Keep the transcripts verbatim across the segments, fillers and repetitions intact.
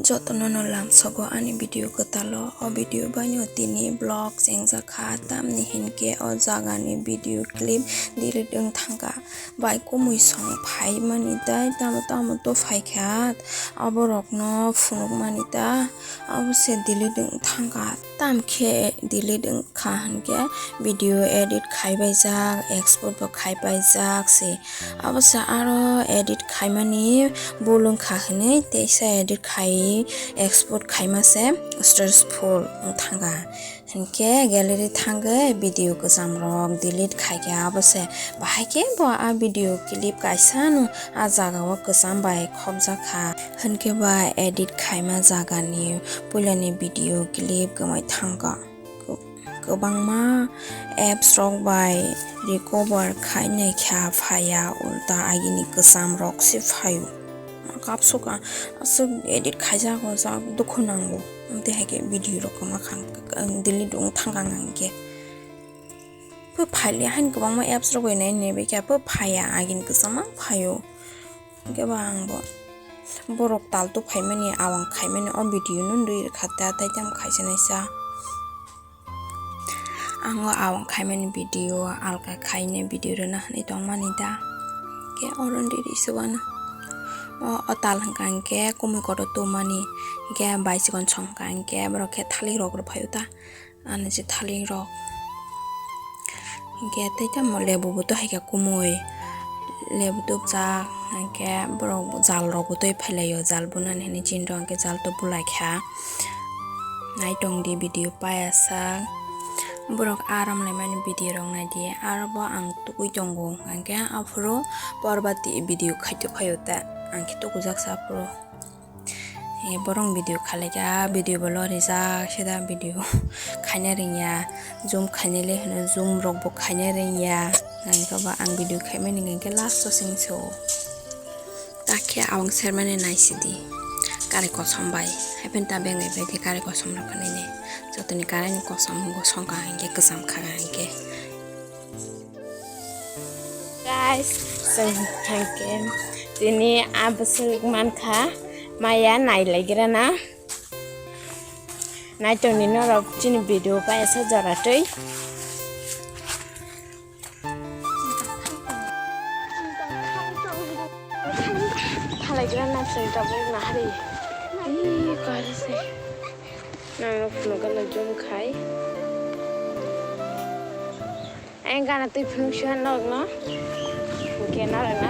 Jotono no lamsogo ani video kwtalo. O video baino tini vlog chengjak kha, tamni hinkhe o jagani video clip delete wng thangkha. Bai kumui song phaimani tei tamo tamo to phaikha, aborokno phunukmani ta, abo se delete wng thangkha. Tamkhe delete wngkha hinkhe video edit khaibaijak, export bo khaibaijak se. Abo se aro edit khaimani bul wngkha hinwi teisa edit khai export khaima se stressful wng thangkha. Hinkhe gallery thangwi video kwcham rok delete khaikha, abo se bahai khe bo a video clip kaisa no a jaga o kwcham bai khopjak kha. Hinkhe ba edit khaima jagani puilani video clip kwmai thangkha. Kwbangma apps rok bai recover khainai kha phaiya, ulta agini kwcham rok se phaio. Kapsuk ang aswk edit khaijago, jak dukhu nango. Amtwi hai khe video rok kwma kha, ang delete wng thangkha ang hinkhe. Pho phaile haino kwbangma apps rok bai nai nai bai khe pho phaiya, agini kwchama phaio. Hinkhe ba ang bo borok taltu phaimani, awang khaimani o video no nwi rwkha ta, tei tamo khaisa naisa. Ang o awang khaimani video alka khaina video rwna hinwi tongmani da. Khe oro riri se uanw. O, o tal hwnkha hinkhe kumui kotor tubumani, hinkhe bai chikon song hwnkha hinkhe borok khe thalik rok rw phaio ta. Ani se thalik rok. Hinkhe tei tamo lebu bo to hai khe kumui. Lebu tubjak, hinkhe borok jal rok bo tei phailaio, jal bunani hinwi chini rok hinkhe jal to bulai kha. Naitong di video paiya sak. Borok aram laimani video rok nai di. Aro bo ang tugui tongo. Hinkhe aphuru porbati video khaito khaio ta. Ang khe tugujak sa aphuru. E, borok video khalai kha, video bo lo rijak se da video khaina rwngya, zoom khainai le hwno, zoom rok bo khaina rwngya, hinkhe ba ang video khaimani hinkhe last o sing so. Takhe awang sermani naisidi, kari kosom bai, haiphen ta bengai bai khe kari kosom rok khanai ne, jotoni kari ni kosom bo songkha hinkhe kwcham kha hinkhe. Guys, chwng hinkhe tini a bwswk mankha maya nailaigrana. Naitongni norok chini video paisa jora twi. Khalaigrana chwng tabuk nahari. Ih, kari se. Nang phunukgana zoom khai. Ang gana twi phunuk suha norokno. Hwnkhe norokno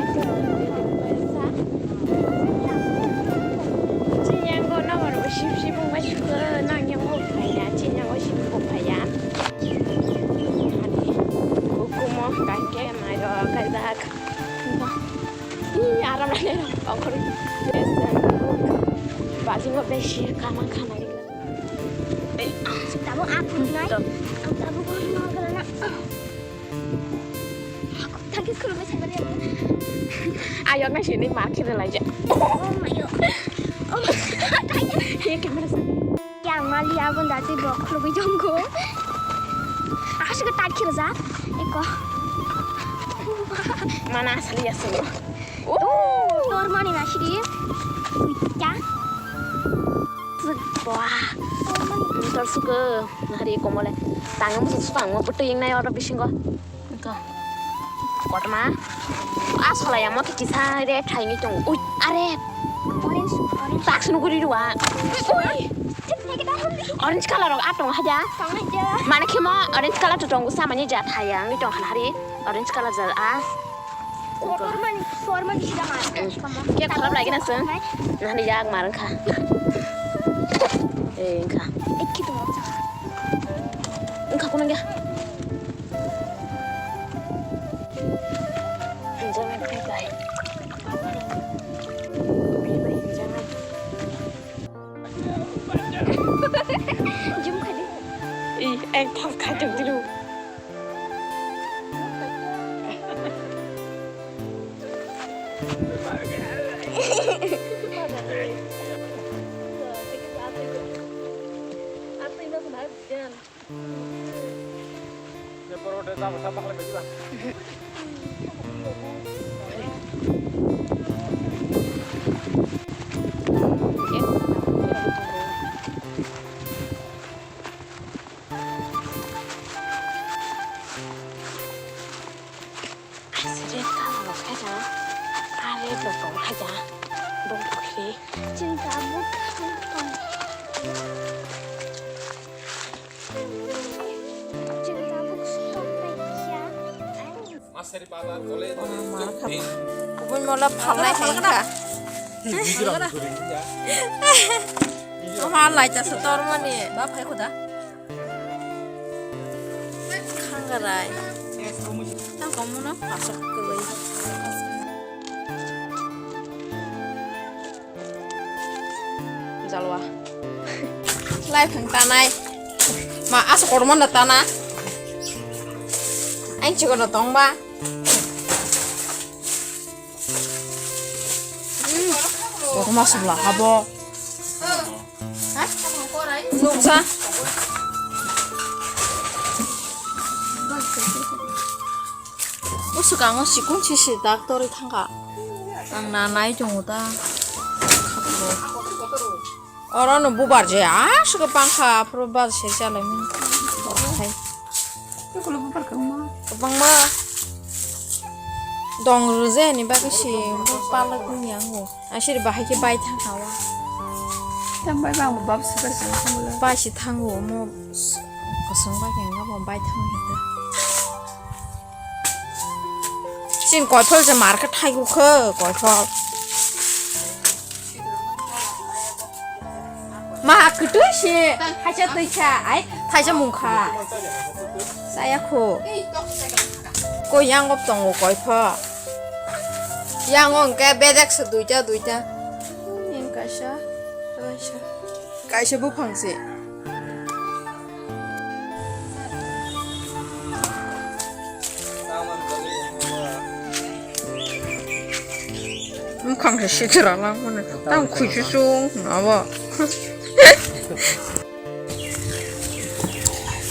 chini yango nobar bo sip sip wngbai sukha, nang yango phaiya, chini yango sip bo phaiya. Ani hukumo kahikhe mairok kaijak. Ih, aram nai rok ongkhorwi. Basingo besi kama khanai. Tabuk a phunuknai. Ang tabuk o no gana. Thangki khulumwi saimani. Ayok nai sini mar khire laija. Oh my god. Oh my god. Ye camera sa. Yang mali abon dati bok khulumwi jongko. Asuk tak khire ja. Eko. Mana asli ya sini. Oh, tor mani na sidi. Uita. Wah. Tor suka. Nahari komole. Tangam susu tangam betul yang naik orang bisingo. Ito. Kotma. Ah, sola yang mau kisa re thai ni tong. Ui, are. Orange, orange. Tak sunu guri dua. Ui. Orange color rok atong haja. Tong haja. Mana khemo orange color to tong sama ni ja thai yang ni tong hari. Orange color jal a. Kotor mani, kotor mani sida mar. Khe kharap lagi na sung? Nahani jak mar wngkha. Eh, wngkha. Ekki tong. Wngkha kuno wngkha. Hinjak nai bai. Bai hinjak nai. Zoom khai di. Ih, ek thang khai tong dilu. Red color rok khe jang. Ah, red rok tong khe jang. Bong pukhri. Chwng tabuk thang tong. Chwng tabuk stop bai kya. Kubun mola phalnai hai wngkha. Oha laita se tormani ba phai khuda. Khangarai. Tang komono asok kwlwi. Jalwa. Lai phang tanai. Ma asok kormo na tana. Ain chikon tong ba. Hmm. Korma subla habo. Ha? Nuksa. O swkango sikon sisi dak torwi thangkha. Ang na nai tongo ta. Oro no bubar je aswk bangkha, aphuru bus se chalaimani. Hai. Kwbangma dong rwje ni bagwi se bo palak wngya ango. Asiri bahai khe bai thangkha o. Tam bai bang bab super se thangla. Bai se thango omo s-, kosong bai khe wngkha bo bai thango hita. Sin koiphol se market thaigo khe koiphol. Ma kwtwi se thaisa twi kha ai thaisa mung kha. Saya kho. Ko yang op tongo koiphol. Yang o hwnkhe bedek se duita duita. Yang kaisa, kaisa. Kaisa buphang se. Buphang se sitra lang mano. Tang khuisu sung abo.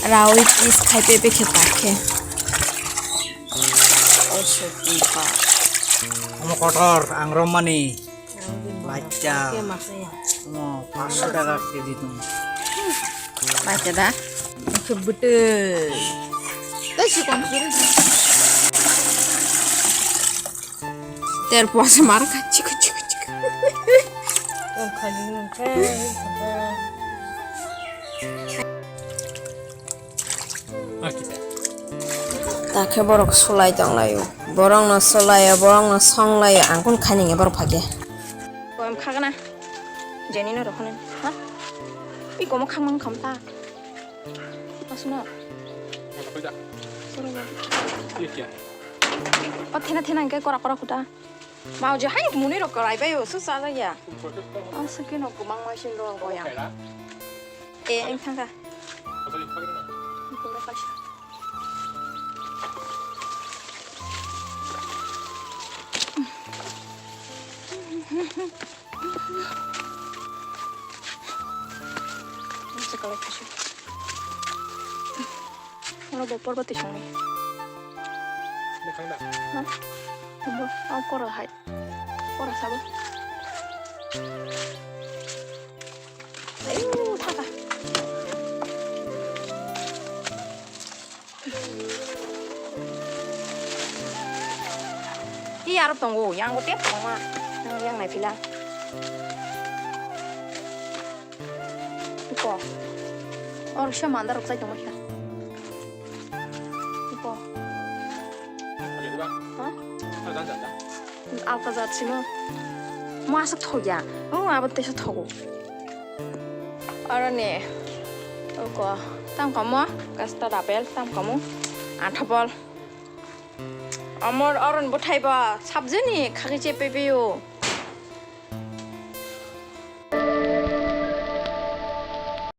Rawi is khai pepe khe ta khe. Omo kotor ang romani. Lacha. Omo paanch sho taka keji tong. Lacha da. Khe bwtwi. Tei si kon suri. Ter puasa mar kha chik chik chik. Kon khaji nang khe. Takhe borok sulai tonglaio. Borokno sulaio, borokno songlaio. Ang kun khainingya borok phakhe. Koim khagana. Jenino rokhonani. Ha? Pi komo khangmang khamta. Asno. O thena thena hwnkhe kora kora khuta. Mao je hai muni rok kwlai bai o, su cha jak ya. Ang se khe no kwbang mai sin rok bo ya. E, ang thang kha. Bora kaisa. Ang se kwlai kaisa. Oro bo porbo twi songni. Mwkhang da? Ha? Bo, a kora hai. Kora sabo. Ayu, thaka. I aro tongo, yang go tep tongma. Yang nai pila. Iko. Oro se manda rok chai tongma kha. Iko. Ha? Alka jat simo. Mo aswk thokya. O abo teisa thogo. Oro ni. Iko. Tam kamo. Kasta dapel. Tam kamo. Anthapol. Amor oron bwthai ba sabjani khagwi chepai pio.